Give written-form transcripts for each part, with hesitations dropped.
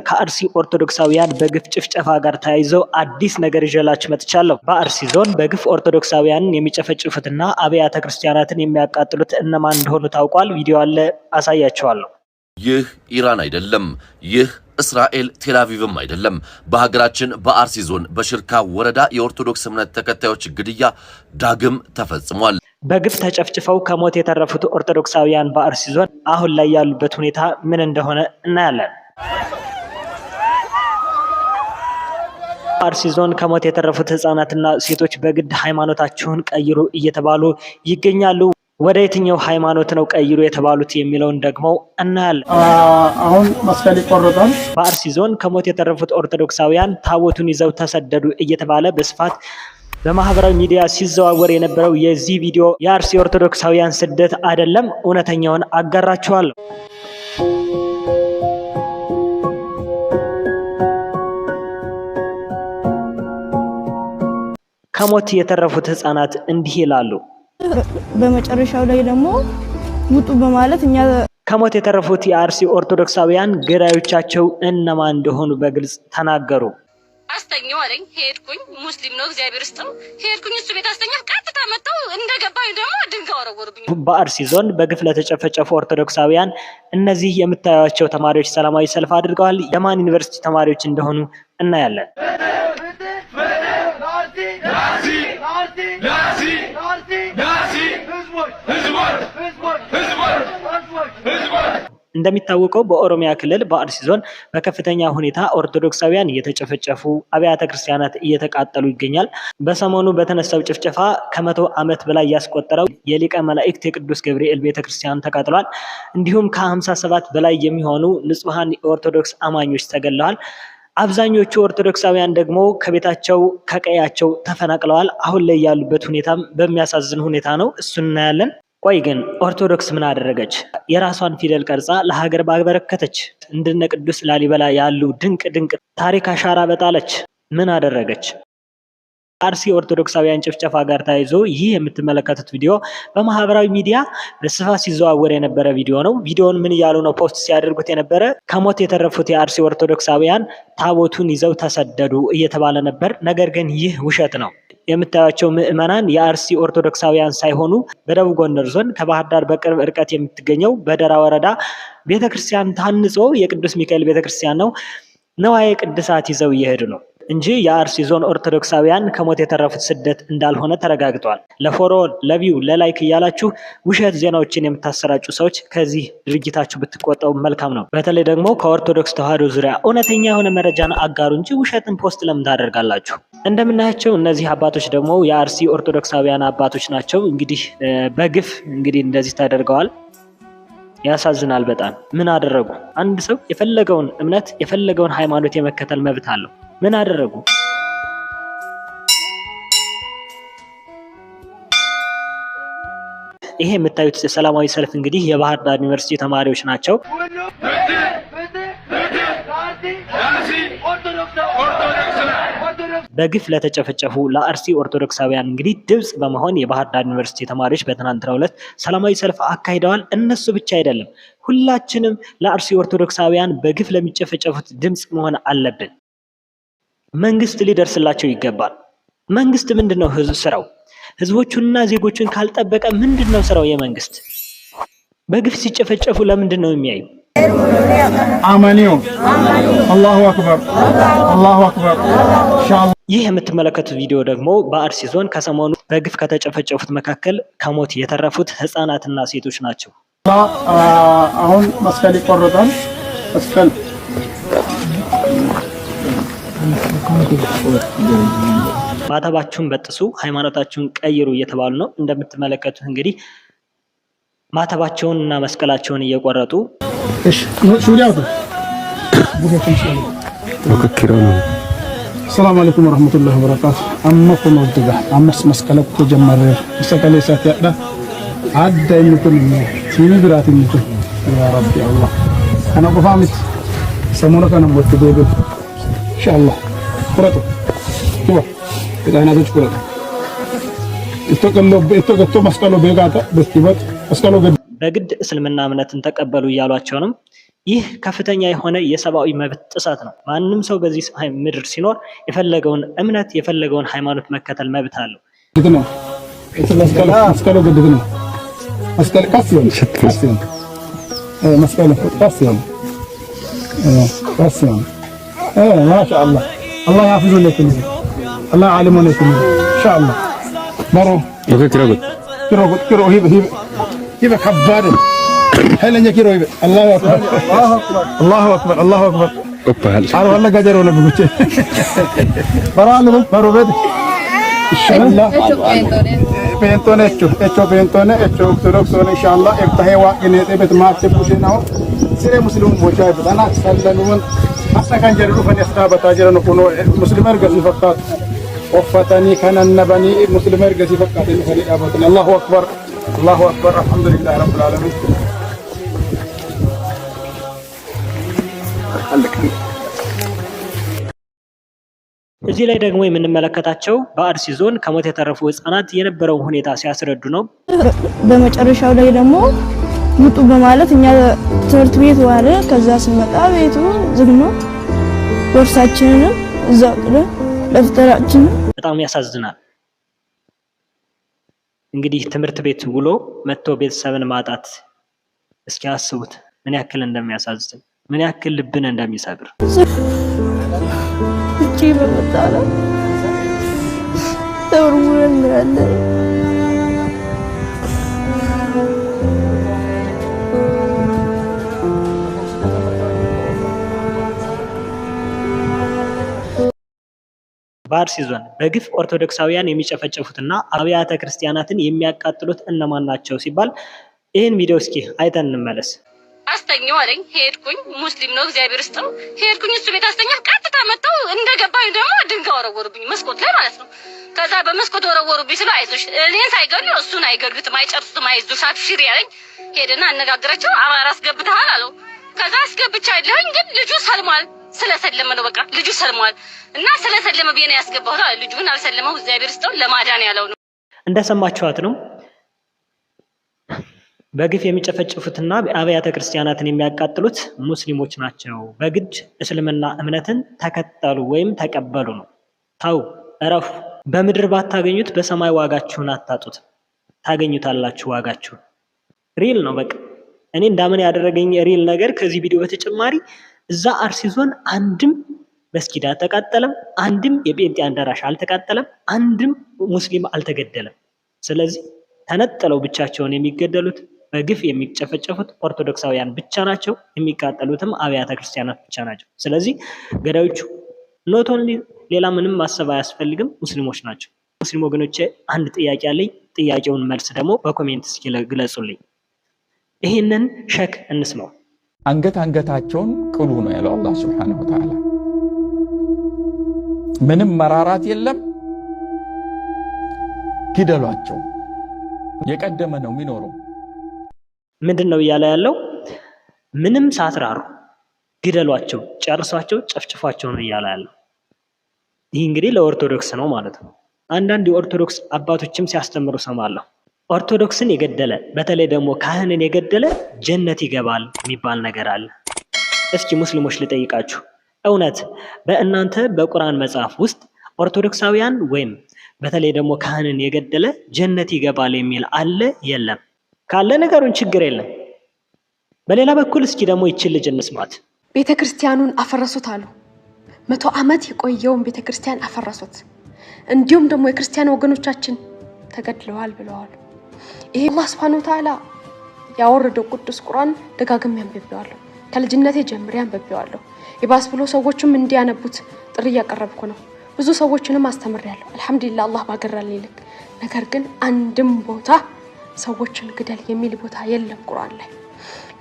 ከአርሲ ኦርቶዶክሳውያን በግፍ ጭፍጨፋ ጋር ተያይዘው አዲስ ነገር ይዤላችሁ መጥቻለሁ። በአርሲ ዞን በግፍ ኦርቶዶክሳውያንን የሚጨፈጭፉትና አብያተ ክርስቲያናትን የሚያቃጥሉት እነማን እንደሆኑ ታውቋል። ቪዲዮ አለ፣ አሳያችኋለሁ። ይህ ኢራን አይደለም። ይህ እስራኤል ቴልአቪቭም አይደለም። በሀገራችን በአርሲ ዞን በሽርካ ወረዳ የኦርቶዶክስ እምነት ተከታዮች ግድያ ዳግም ተፈጽሟል። በግፍ ተጨፍጭፈው ከሞት የተረፉት ኦርቶዶክሳውያን በአርሲ ዞን አሁን ላይ ያሉበት ሁኔታ ምን እንደሆነ እናያለን። አርሲ ዞን ከሞት የተረፉት ህጻናትና ሴቶች በግድ ሃይማኖታችሁን ቀይሩ እየተባሉ ይገኛሉ። ወደ የትኛው ሃይማኖት ነው ቀይሩ የተባሉት የሚለውን ደግሞ እናያለን። አሁን መስቀል ይቆረጣል። በአርሲ ዞን ከሞት የተረፉት ኦርቶዶክሳውያን ታቦቱን ይዘው ተሰደዱ እየተባለ በስፋት በማህበራዊ ሚዲያ ሲዘዋወር የነበረው የዚህ ቪዲዮ የአርሲ ኦርቶዶክሳውያን ስደት አይደለም፣ እውነተኛውን አጋራችኋለሁ። ከሞት የተረፉት ህፃናት እንዲህ ይላሉ። በመጨረሻው ላይ ደግሞ ውጡ በማለት እኛ ከሞት የተረፉት የአርሲ ኦርቶዶክሳውያን ገዳዮቻቸው እነማን እንደሆኑ በግልጽ ተናገሩ። አስተኛው አለኝ። ሄድኩኝ። ሙስሊም ነው፣ እግዚአብሔር ይስጠው። ሄድኩኝ፣ እሱ ቤት አስተኛ። ቀጥታ መጥተው እንደገባኝ ደግሞ ድንጋይ ወረወሩብኝ። በአርሲ ዞን በግፍ ለተጨፈጨፉ ኦርቶዶክሳውያን እነዚህ የምታዩቸው ተማሪዎች ሰላማዊ ሰልፍ አድርገዋል። የማን ዩኒቨርሲቲ ተማሪዎች እንደሆኑ እናያለን። እንደሚታወቀው በኦሮሚያ ክልል በአርሲ ዞን በከፍተኛ ሁኔታ ኦርቶዶክሳውያን እየተጨፈጨፉ አብያተ ክርስቲያናት እየተቃጠሉ ይገኛል። በሰሞኑ በተነሳው ጭፍጨፋ ከ100 ዓመት በላይ ያስቆጠረው የሊቀ መላእክት የቅዱስ ገብርኤል ቤተክርስቲያን ተቃጥሏል። እንዲሁም ከ57 በላይ የሚሆኑ ንጹሐን የኦርቶዶክስ አማኞች ተገለዋል። አብዛኞቹ ኦርቶዶክሳውያን ደግሞ ከቤታቸው ከቀያቸው ተፈናቅለዋል። አሁን ላይ ያሉበት ሁኔታም በሚያሳዝን ሁኔታ ነው። እሱን እናያለን። ቆይ ግን ኦርቶዶክስ ምን አደረገች? የራሷን ፊደል ቀርጻ ለሀገር ባበረከተች፣ እንደነ ቅዱስ ላሊበላ ያሉ ድንቅ ድንቅ ታሪክ አሻራ በጣለች። ምን አደረገች? አርሲ ኦርቶዶክሳውያን ጭፍጨፋ ጋር ተያይዞ ይህ የምትመለከቱት ቪዲዮ በማህበራዊ ሚዲያ በስፋት ሲዘዋወር የነበረ ቪዲዮ ነው። ቪዲዮውን ምን እያሉ ነው post ሲያደርጉት የነበረ? ከሞት የተረፉት የአርሲ ኦርቶዶክሳውያን ታቦቱን ይዘው ተሰደዱ እየተባለ ነበር። ነገር ግን ይህ ውሸት ነው። የምታዩቸው ምዕመናን የአርሲ ኦርቶዶክሳውያን ሳይሆኑ በደቡብ ጎንደር ዞን ከባህር ዳር በቅርብ ርቀት የምትገኘው በደራ ወረዳ ቤተክርስቲያን ታንጾ የቅዱስ ሚካኤል ቤተክርስቲያን ነው፣ ንዋየ ቅድሳት ይዘው እየሄዱ ነው እንጂ የአርሲ ዞን ኦርቶዶክሳውያን ከሞት የተረፉት ስደት እንዳልሆነ ተረጋግጧል። ለ follow፣ ለ view፣ ለ like እያላችሁ ውሸት ዜናዎችን የምታሰራጩ ሰዎች ከዚህ ድርጊታችሁ ብትቆጠቡ መልካም ነው። በተለይ ደግሞ ከኦርቶዶክስ ተዋህዶ ዙሪያ እውነተኛ የሆነ መረጃን አጋሩ እንጂ ውሸትን post ለምን ታደርጋላችሁ? እንደምናያቸው እነዚህ አባቶች ደግሞ የአርሲ ኦርቶዶክሳውያን አባቶች ናቸው። እንግዲህ በግፍ እንግዲህ እንደዚህ ተደርገዋል። ያሳዝናል በጣም። ምን አደረጉ? አንድ ሰው የፈለገውን እምነት የፈለገውን ሃይማኖት የመከተል መብት አለው። ምን አደረጉ? ይሄ የምታዩት ሰላማዊ ሰልፍ እንግዲህ የባህር ዳር ዩኒቨርሲቲ ተማሪዎች ናቸው። በግፍ ለተጨፈጨፉ ለአርሲ ኦርቶዶክሳውያን እንግዲህ ድምፅ በመሆን የባህር ዳር ዩኒቨርሲቲ ተማሪዎች በትናንትናው ዕለት ሰላማዊ ሰልፍ አካሂደዋል። እነሱ ብቻ አይደለም፣ ሁላችንም ለአርሲ ኦርቶዶክሳውያን በግፍ ለሚጨፈጨፉት ድምፅ መሆን አለብን። መንግስት ሊደርስላቸው ይገባል። መንግስት ምንድን ነው ስራው? ህዝቦቹንና ዜጎቹን ካልጠበቀ ምንድን ነው ስራው የመንግስት? በግፍ ሲጨፈጨፉ ለምንድን ነው የሚያዩ? አማኒዮ አላሁ አክበር፣ አላሁ አክበር። ይህ የምትመለከቱት ቪዲዮ ደግሞ በአርሲ ዞን ከሰሞኑ በግፍ ከተጨፈጨፉት መካከል ከሞት የተረፉት ህፃናትና ሴቶች ናቸው። አሁን መስቀል ይቆረጣል። መስቀል ማተባችሁን በጥሱ፣ ሃይማኖታችሁን ቀይሩ እየተባሉ ነው። እንደምትመለከቱት እንግዲህ ማተባቸውን እና መስቀላቸውን እየቆረጡ። ሰላም አለይኩም ወረህመቱላሂ ወበረካቱ። አመ ኩኖ ድጋ አመስ መስቀለ ተጀመረ ሰቀለ ሳት ያዳ አዳ የሚኩን ሲሚ ብራት የሚኩን ያ ረቢ አላህ ከነ ቆፋ ምት ሰሞኑ ከነ ሞት ደብ ኢንሻአላህ ቁረጡ፣ ህፃናቶች ቁረጡ። መስቀሎ ቤጋታ በስቲበት መስቀሎ በግድ እስልምና እምነትን ተቀበሉ እያሏቸው ነው። ይህ ከፍተኛ የሆነ የሰብአዊ መብት ጥሰት ነው። ማንም ሰው በዚህ ምድር ሲኖር የፈለገውን እምነት የፈለገውን ሃይማኖት መከተል መብት አለው። መስቀሉ ግድግ ነው። መስቀል ቀስ ይሁን፣ ቀስ ይሁን፣ መስቀሉ ቀስ ይሁን፣ ቀስ ይሁን። ማሻአላህ አላህ ያፍዙ ለኩም፣ አላህ ዓሊሙ ለኩም ኢንሻአላህ። በሮ ኪሮ ሂብ ሂብ ሂብ ከባድ ኃይለኛ ኪሮ ሂብ። አላሁ አክበር፣ አላሁ አክበር፣ አላሁ አክበር። አሮ አላ ገጀሮ ለብጉቼ በሮ አለ በሮ ቤት ኢንሻአላህ ጴንጦነ ኤቾ ኤቾ ጴንጦነ ኤቾ ኦርቶዶክስ ሆነ ኢንሻአላህ ኤብታሄ ዋቅኔ ቤት ማቴ ቡሽናው ሲሬ ሙስሊሙ ቦቻ ይብታና ሰለኑን አሰካን ጀሩ ፈን ያስታበታ ጀረኑ ኩኖ ሙስሊም ergasi fakkaatu uffatanii kanannabanii muslima ergasii fakkaatanii dhufanii dhaabatanii. Allahu akbar, Allahu akbar, alhamdulillahi rabbil alamin. እዚህ ላይ ደግሞ የምንመለከታቸው በአርሲ ዞን ከሞት የተረፉ ህጻናት የነበረውን ሁኔታ ሲያስረዱ ነው። በመጨረሻው ላይ ደግሞ ውጡ በማለት እኛ ትምህርት ቤት ዋለ። ከዛ ስንመጣ ቤቱ ዝግ ነው። ቦርሳችንንም እዛው ጥለን ደብተራችንን በጣም ያሳዝናል። እንግዲህ ትምህርት ቤት ውሎ መጥቶ ቤተሰብን ማጣት እስኪ አስቡት ምን ያክል እንደሚያሳዝን፣ ምን ያክል ልብን እንደሚሰብር። እቺ በመጣለ ተወርውረን ያለን። በአርሲ ዞን በግፍ ኦርቶዶክሳውያን የሚጨፈጨፉትና አብያተ ክርስቲያናትን የሚያቃጥሉት እነማን ናቸው ሲባል ይህን ቪዲዮ እስኪ አይተን እንመለስ። አስተኛው አለኝ። ሄድኩኝ። ሙስሊም ነው፣ እግዚአብሔር ይስጠው። ሄድኩኝ፣ እሱ ቤት አስተኛ። ቀጥታ መጥተው እንደገባኝ ደግሞ ድንጋይ ወረወሩብኝ፣ መስኮት ላይ ማለት ነው። ከዛ በመስኮት ወረወሩብኝ ስለው አይዞሽ፣ እኔን ሳይገሉ እሱን አይገሉትም፣ አይጨርሱትም፣ አይዞሽ አብሽሪ ያለኝ። ሄደና አነጋግራቸው አማራ አስገብተሃል አለው። ከዛ አስገብቻለሁኝ፣ ግን ልጁ ሰልሟል። ስለሰለመ ነው፣ በቃ ልጁ ሰልሟል እና ስለሰለመ ብዬ ነው ያስገባሁት። ልጁ ግን አልሰለመው፣ እግዚአብሔር ይስጠው፣ ለማዳን ያለው ነው። እንደሰማችኋት ነው። በግፍ የሚጨፈጭፉትና አብያተ ክርስቲያናትን የሚያቃጥሉት ሙስሊሞች ናቸው። በግድ እስልምና እምነትን ተከተሉ ወይም ተቀበሉ ነው። ተው እረፉ። በምድር ባታገኙት በሰማይ ዋጋችሁን አታጡት፣ ታገኙታላችሁ ዋጋችሁን። Real ነው በቃ። እኔ እንዳምን ያደረገኝ real ነገር ከዚህ ቪዲዮ በተጨማሪ እዛ አርሲ ዞን አንድም መስጊድ አልተቃጠለም፣ አንድም የጴንጤ አዳራሽ አልተቃጠለም፣ አንድም ሙስሊም አልተገደለም። ስለዚህ ተነጥለው ብቻቸውን የሚገደሉት በግፍ የሚጨፈጨፉት ኦርቶዶክሳውያን ብቻ ናቸው። የሚቃጠሉትም አብያተ ክርስቲያናት ብቻ ናቸው። ስለዚህ ገዳዮቹ not only ሌላ ምንም ማሰብ አያስፈልግም፣ ሙስሊሞች ናቸው። ሙስሊም ወገኖቼ አንድ ጥያቄ አለኝ። ጥያቄውን መልስ ደግሞ በ comment እስኪ ግለጹልኝ። ይህንን ሸክ እንስማው። አንገት አንገታቸውን ቅሉ ነው ያለው አላህ سبحانه وتعالى። ምንም መራራት የለም፣ ግደሏቸው። የቀደመ ነው የሚኖረው። ምንድን ነው እያለ ያለው? ምንም ሳትራሩ ግደሏቸው፣ ጨርሷቸው፣ ጨፍጭፏቸው ነው እያለ ያለው። ይህ እንግዲህ ለኦርቶዶክስ ነው ማለት ነው። አንዳንድ የኦርቶዶክስ አባቶችም ሲያስተምሩ ሰማለሁ። ኦርቶዶክስን የገደለ በተለይ ደግሞ ካህንን የገደለ ጀነት ይገባል የሚባል ነገር አለ። እስኪ ሙስሊሞች ልጠይቃችሁ፣ እውነት በእናንተ በቁርአን መጽሐፍ ውስጥ ኦርቶዶክሳውያን ወይም በተለይ ደግሞ ካህንን የገደለ ጀነት ይገባል የሚል አለ? የለም? ካለ ነገሩን ችግር የለም። በሌላ በኩል እስኪ ደግሞ ይችን ልጅ እንስማት። ቤተ ክርስቲያኑን አፈረሱት አሉ። 100 ዓመት የቆየውን ቤተ ክርስቲያን አፈረሱት። እንዲሁም ደግሞ የክርስቲያን ወገኖቻችን ተገድለዋል ብለዋል። ይሄ አላህ سبحانه وتعالى ያወረደው ቅዱስ ቁርአን ደጋግሜ አንብቤዋለሁ። ከልጅነቴ ጀምሬ አንብቤዋለሁ። ይባስ ብሎ ሰዎችም እንዲያነቡት ጥሪ እያቀረብኩ ነው። ብዙ ሰዎችንም አስተምሬያለሁ። አልሐምዱሊላህ አላህ ባገራልኝ ልክ። ነገር ግን አንድም ቦታ ሰዎችን ግደል የሚል ቦታ የለም ቁርአን ላይ።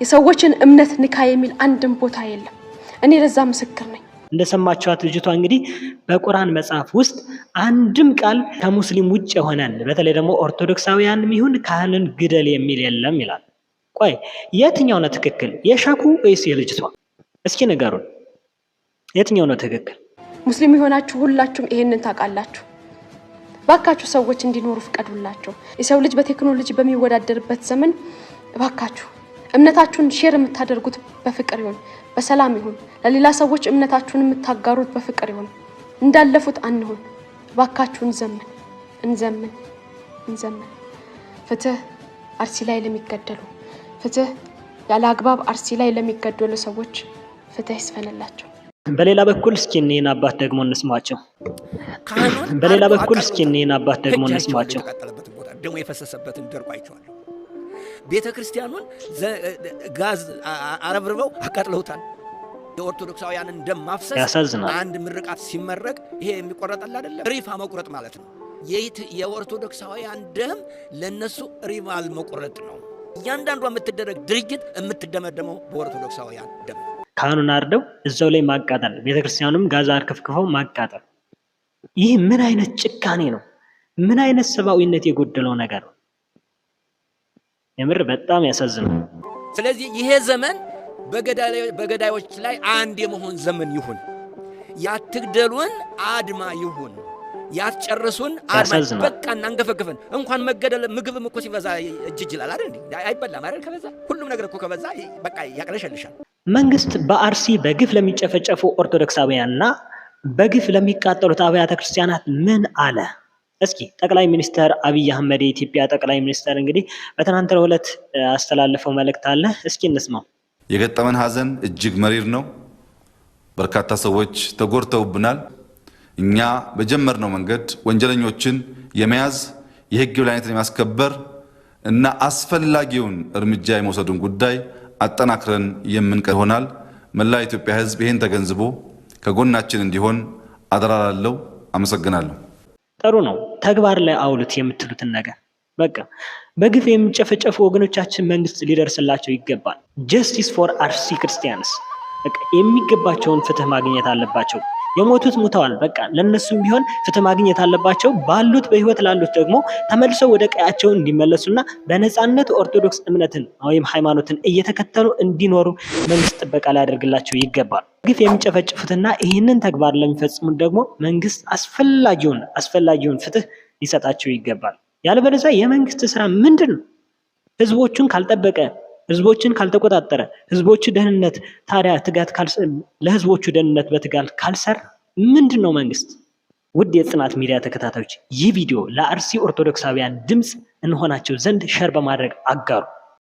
የሰዎችን እምነት ንካ የሚል አንድም ቦታ የለም። እኔ ለዛ ምስክር ነኝ። እንደሰማችኋት ልጅቷ እንግዲህ በቁርአን መጽሐፍ ውስጥ አንድም ቃል ከሙስሊም ውጭ የሆነን በተለይ ደግሞ ኦርቶዶክሳውያን ይሁን ካህንን ግደል የሚል የለም ይላል። ቆይ የትኛው ነው ትክክል? የሸኩ ወይስ የልጅቷ? እስኪ ንገሩን፣ የትኛው ነው ትክክል? ሙስሊም የሆናችሁ ሁላችሁም ይሄንን ታውቃላችሁ። ባካችሁ ሰዎች እንዲኖሩ ፍቀዱላቸው። የሰው ልጅ በቴክኖሎጂ በሚወዳደርበት ዘመን እባካችሁ እምነታችሁን share የምታደርጉት በፍቅር ይሁን፣ በሰላም ይሁን። ለሌላ ሰዎች እምነታችሁን የምታጋሩት በፍቅር ይሁን። እንዳለፉት አንሁን። እባካችሁ እንዘምን፣ እንዘምን፣ እንዘምን። ፍትህ አርሲ ላይ ለሚገደሉ፣ ፍትህ ያለ አግባብ አርሲ ላይ ለሚገደሉ ሰዎች ፍትህ ይስፈንላቸው። በሌላ በኩል እስኪ እኒህን አባት ደግሞ እንስማቸው። በሌላ በኩል እስኪ እኒህን አባት ደግሞ እንስማቸው። የተቃጠለበትን ቦታ፣ ደሞ የፈሰሰበትን ደርቆ አይቼዋለሁ። ቤተ ክርስቲያኑን ጋዝ አረብርበው አቃጥለውታል። የኦርቶዶክሳውያንን ደም ማፍሰስ ያሳዝናል። አንድ ምርቃት ሲመረቅ ይሄ የሚቆረጠል አይደለም፣ ሪፋ መቁረጥ ማለት ነው። የኦርቶዶክሳውያን ደም ለነሱ ሪቫል መቁረጥ ነው። እያንዳንዷ የምትደረግ ድርጊት የምትደመደመው በኦርቶዶክሳውያን ደም። ካህኑን አርደው እዛው ላይ ማቃጠል፣ ቤተክርስቲያኑም ጋዛ አርከፍክፈው ማቃጠል። ይህ ምን አይነት ጭካኔ ነው? ምን አይነት ሰብአዊነት የጎደለው ነገር ነው? የምር በጣም ያሳዝናል። ስለዚህ ይሄ ዘመን በገዳዮች ላይ አንድ የመሆን ዘመን ይሁን። ያትግደሉን አድማ ይሁን። ያትጨርሱን አድማ። ያሳዝናል። በቃ እናንገፈግፈን። እንኳን መገደል ምግብም እኮ ሲበዛ እጅ ይላል አይደል? አይበላም አይደል? ከበዛ ሁሉም ነገር እኮ ከበዛ በቃ ያቅለሸልሻል። መንግስት በአርሲ በግፍ ለሚጨፈጨፉ ኦርቶዶክሳውያንና በግፍ ለሚቃጠሉት አብያተ ክርስቲያናት ምን አለ? እስኪ ጠቅላይ ሚኒስትር አብይ አህመድ፣ የኢትዮጵያ ጠቅላይ ሚኒስትር፣ እንግዲህ በትናንትናው ዕለት አስተላልፈው መልእክት አለ። እስኪ እንስማው። የገጠመን ሀዘን እጅግ መሪር ነው። በርካታ ሰዎች ተጎድተውብናል። እኛ በጀመርነው መንገድ ወንጀለኞችን የመያዝ፣ የሕግ የበላይነትን የማስከበር እና አስፈላጊውን እርምጃ የመውሰዱን ጉዳይ አጠናክረን የምንቀጥል ይሆናል። መላ የኢትዮጵያ ሕዝብ ይህን ተገንዝቦ ከጎናችን እንዲሆን አደራ እላለሁ። አመሰግናለሁ። ጥሩ ነው። ተግባር ላይ አውሉት የምትሉትን ነገር። በቃ በግፍ የሚጨፈጨፉ ወገኖቻችን መንግስት ሊደርስላቸው ይገባል። Justice for Arsi Christians። በቃ የሚገባቸውን ፍትህ ማግኘት አለባቸው። የሞቱት ሙተዋል። በቃ ለነሱም ቢሆን ፍትህ ማግኘት አለባቸው። ባሉት በህይወት ላሉት ደግሞ ተመልሰው ወደ ቀያቸው እንዲመለሱና በነፃነት ኦርቶዶክስ እምነትን ወይም ሃይማኖትን እየተከተሉ እንዲኖሩ መንግስት ጥበቃ ሊያደርግላቸው ይገባል። ግፍ የሚጨፈጭፉትና ይህንን ተግባር ለሚፈጽሙት ደግሞ መንግስት አስፈላጊውን ፍትህ ሊሰጣቸው ይገባል። ያለበለዚያ የመንግስት ስራ ምንድን ነው? ህዝቦቹን ካልጠበቀ፣ ህዝቦችን ካልተቆጣጠረ፣ ህዝቦቹ ደህንነት ታዲያ ትጋት ለህዝቦቹ ደህንነት በትጋት ካልሰራ ምንድን ነው መንግስት? ውድ የጽናት ሚዲያ ተከታታዮች፣ ይህ ቪዲዮ ለአርሲ ኦርቶዶክሳውያን ድምፅ እንሆናቸው ዘንድ share በማድረግ አጋሩ።